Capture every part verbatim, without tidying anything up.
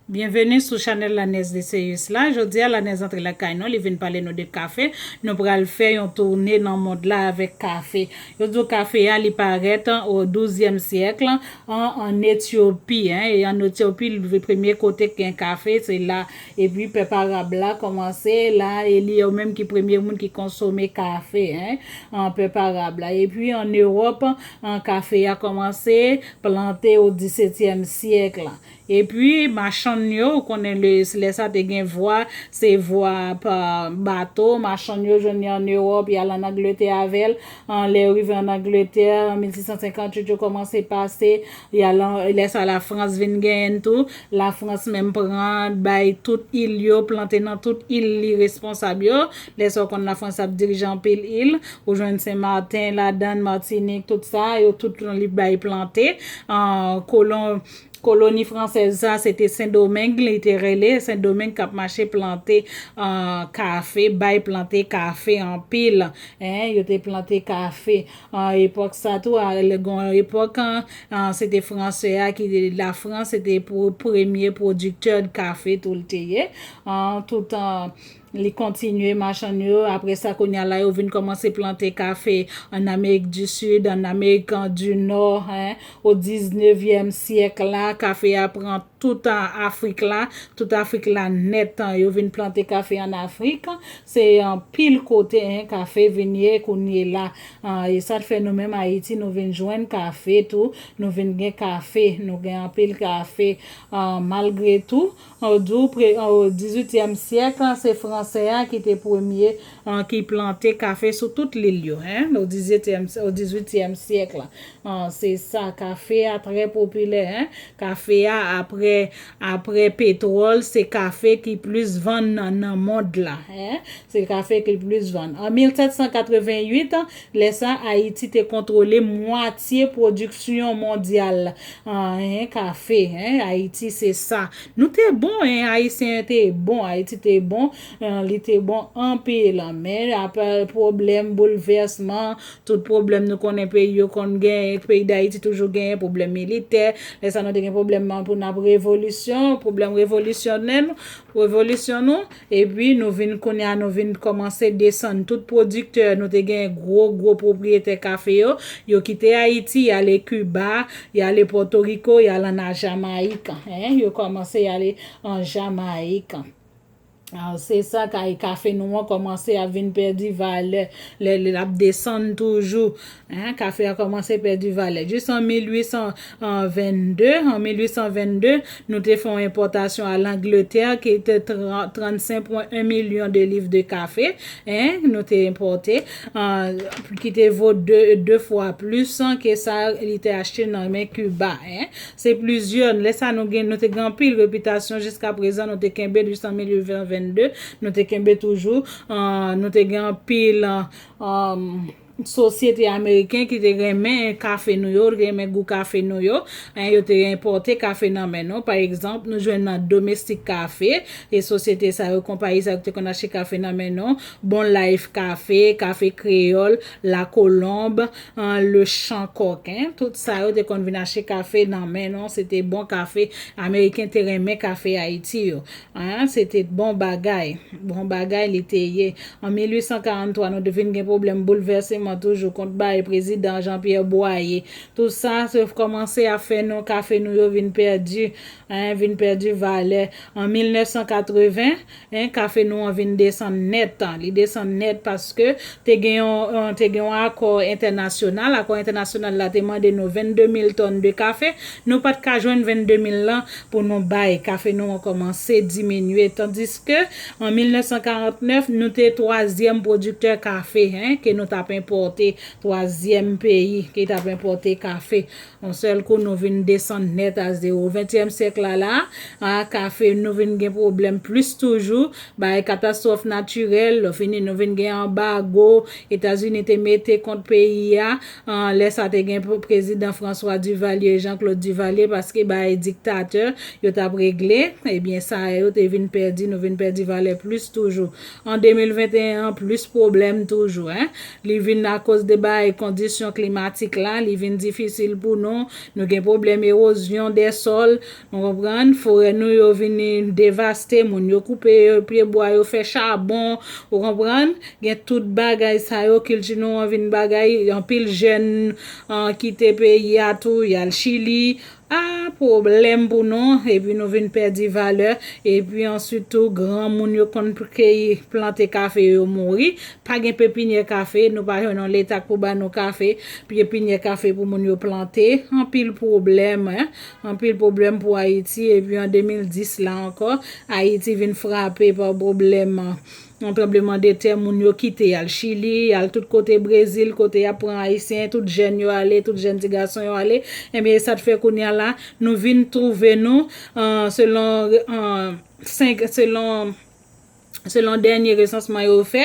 Byenveni sou chanèl Lanez de Seyus la. Jodi a, Lanez antre lakay nou, li vin pale nou de kafe. Nou pral fè yon toune nan mond la avèk kafe. Yo di w kafe a, li parèt o douzyèm syèk an, an Etyopi, en. E an Etyopi, li premye kote k gen kafe, se la. Epi pèp arab la kòmanse la, e li yo menm ki premye moun ki konsome kafe, en, an pèp arab la. Epi an Ewòp, an kafe a kòmanse plante o disetyèm syèk la. Epi, machann yo, ou konnen lè sa te gen vwa, se vwa pa bato, machann yo jwenn li an Ewòp, y al an Angletè avè l. Lè yo rive an Angletè, an mil sis san senkantuit, yo kòmanse pase, y al an, lè sa Lafrans vin genyen l tou. Lafrans menm pran, bay tout il yo, plante nan tout il li responsab yo. Lè sa w konn Lafrans ap dirije anpil il, ou jwenn Sen Maten ladan l, Matinik, tout sa, yo tout li bay plante. Kolon Koloni fransèz sa, se te Sendomeng, li te rele Sendomeng k ap mache plante kafe, bay plante kafe anpil. En, yo te plante kafe. An epòk sa tou, gen yon epòk, se te Franse a ki, Lafrans, se te premye pwodiktè de kafe tou l te ye. An tout an Li kontinye machann yo. Apre sa, kounye a la, yo vin kòmanse plante kafe an Amerik di Sid, an Amerik di Nò, en. O diznevyèm syèk la, kafe a pran tout Afrik la, tout Afrik la nèt. Yo vin plante kafe an Afrik. Se anpil kote, en, kafe vin ye kounye la. E sa fè nou menm Ayiti, nou vin jwenn kafe tou. Nou vin gen kafe, nou gen anpil kafe. Malgre tou, O dizwityèm syèk, se Franse a ki te premye ki plante kafe sou tout lil yo, en, o dizwityèm syèk la. Se sa, kafe a trè popilè, en. Kafe a, apre, apre petwòl, se kafe ki plis vann nan, nan mond la, en. Se kafe ki plis vann. An mil sèt san katreventuit, lè sa, Ayiti te kontwole mwatye pwodiksyon mondyal, en, kafe, en. Ayiti, se sa. Nou te bon, en, Ayisyen te bon, Ayiti te bon, li te bon anpil. Men, apre pwoblèm, boulvèsman, tout pwoblèm nou konnen peyi yo konn genyen, peyi Dayiti toujou genyen, pwoblèm militè. Lè sa, nou te gen pwoblèm pou n ap revolisyon, pwoblèm revolisyonè nou, revolisyon nou. Epi nou vin kounye a, nou vin kòmanse desann tout pwodiktè, nou te gen gwo, gwo pwopriyetè kafe yo, yo kite Ayiti, y ale Kiba, y ale Pòtoriko, y al an Jamayik, en, yo kòmanse y ale an Jamayik. Se sa, kay kafe nou an kòmanse ap vin pèdi valè, lè, lè l ap desann toujou. Kafe a kòmanse pèdi valè. Jis an mil uit san vennde, an mil uit san vennde, nou te fè yon enpòtasyon a Langletè ki te trannsenk pwen en milyon de liv de kafe, en, nou te enpòte, ki te vo de, de fwa plis ke sa li te achte nan men Kiba, en. Se plizyè, lè sa nou gen, nou te gen anpil repitasyon jiska prezan, nou te kenbe jis an mil uit san vennde, nou te kenbe toujou, nou te gen anpil, sosyete ameriken ki te renmen kafe nou yo, renmen gou kafe nou yo, en, yo te enpòte kafe nan men nou. Pa egzanp, nou jwenn nan Domestic Cafe, e sosyete sa yo, konpayi sa yo ki te konn achte kafe nan men nou, Bon Life Cafe, Kafe Kreyòl, La Colombe, en, Le Champ Coq, en, tout sa yo te konn vin achte kafe nan men nou, se te bon kafe, ameriken te renmen kafe Ayiti yo. An, se te bon bagay. Bon bagay li te ye. An mil uit san karanntwa, nou te vin gen pwoblèm boulvèseman toujou kont bay prezidan Jean Pierre Boyer. Tout sa, se kòmanse ap fè nou, kafe nou yo vin pèdi, en, vin pèdi valè. An mil nèf san katreven, en, kafe nou an vin desann nèt. Li desann nèt paske te gen yon, te gen yon akò entènasyonal. Akò entènasyonal la te mande nou vennde mil tòn de kafe. Nou pa t ka jwenn vennde mil lan pou nou bay. Kafe nou an kòmanse diminye. Tandiske, an mil nèf san karantnèf, nou te twazyèm pwodiktè kafe, en, ke nou t ap enpòte. Twazyèm peyi ki t ap enpòte kafe. Yon sèl kou, nou vin desann nèt a zewo. Ventyèm syèk la, la, a, kafe, nou vin gen pwoblèm plis toujou. Bay katastwòf natirèl, lè fini, nou vin gen anbago. Etazini te mete kont peyi a. An, lè sa te gen pre-, prezidan François Duvalier, Jean-Claude Duvalier, paske bay diktatè yo t ap regle, ebyen, sa yo te vin pèdi, nou vin pèdi valè plis toujou. An de mil venteyen an, plis pwoblèm toujou, en. Li vin akoz de bagay kondisyon klimatik la, li vin difisil pou nou. Nou gen pwoblèm ewozyon dè sòl, nou konprann? Forè nou yo vin devaste, moun yo koupe yo, pye bwa yo fè chabon, ou konprann? Gen tout bagay sa yo, kilti nou an vin bagay, anpil jèn an, kite peyi a tou, y al Chili. A, pwoblèm pou nou, epi nou vin pèdi valè, epi answit tou, granmoun yo konn keyi, plante kafe yo mouri, pa gen pepinyè kafe, nou pa jwenn yon leta k pou ba nou kafe, pepinyè kafe pou moun yo plante, anpil pwoblèm, en, anpil pwoblèm pou Ayiti, epi an de mil dis la ankò, Ayiti vin frape pa pwoblèm, an tranbleman de tè, moun yo kite, y al Chili, y al tout kote Brezil, kote y ap pran Ayisyen, tout jèn yo ale, tout jèn ti gason yo ale. Ebyen, e sa t fè kounye a la, nou vin twouve nou, an, selon, an, senk, selon, selon dènye resansman yo fè,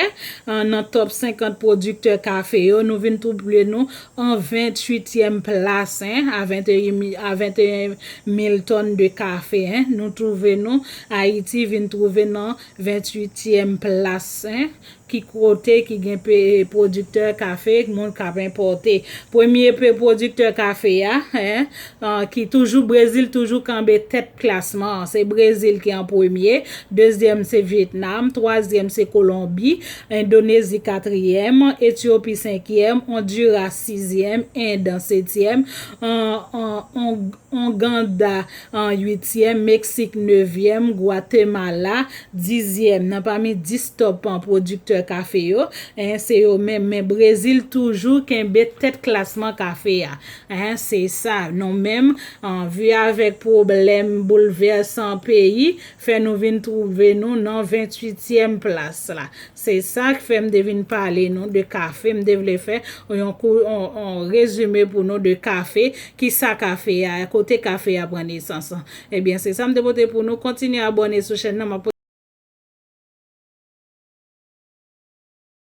an, nan top senkant pwodiktè kafe yo, nou vin twouve nou an venntuityèm plas, en, a venteyen mi-, a venteyen mil tòn de kafe, en. Nou twouve nou, Ayiti vin twouve nan venntuityèm plas, en, ki kote ki gen pe-, pwodiktè kafe, moun k ap enpòte. Premye pe-, pwodiktè kafe a, en, an, ki toujou, Brezil toujou kanbe tèt klasman an. Se Brezil ki an premye, dezyèm se Vyetnam, twazyèm se Kolonbi, Endonezi katriyèm, Etyopi senkyèm, Ondiras sizyèm, End an setyèm, an, an, an, Oganda an uityèm, Meksik nevyèm, Gwatemala dizyèm. Nan pami dis top an pwodiktè kafe yo, en, se yo menm. Men Brezil toujou kenbe tèt klasman kafe a. En, se sa. Nou menm, an vi avèk pwoblèm boulvèsan peyi, fè nou vin twouve nou nan venntuityèm plas la. Se sa k fè m te vin pale nou de kafe. M te vle fè yon kou, yon, yon rezime pou nou de kafe. Kisa kafe a? Kote kafe a pran nesans? Ebyen, se sa m te pote pou nou. Kontinye abòne sou chèn nan. M ap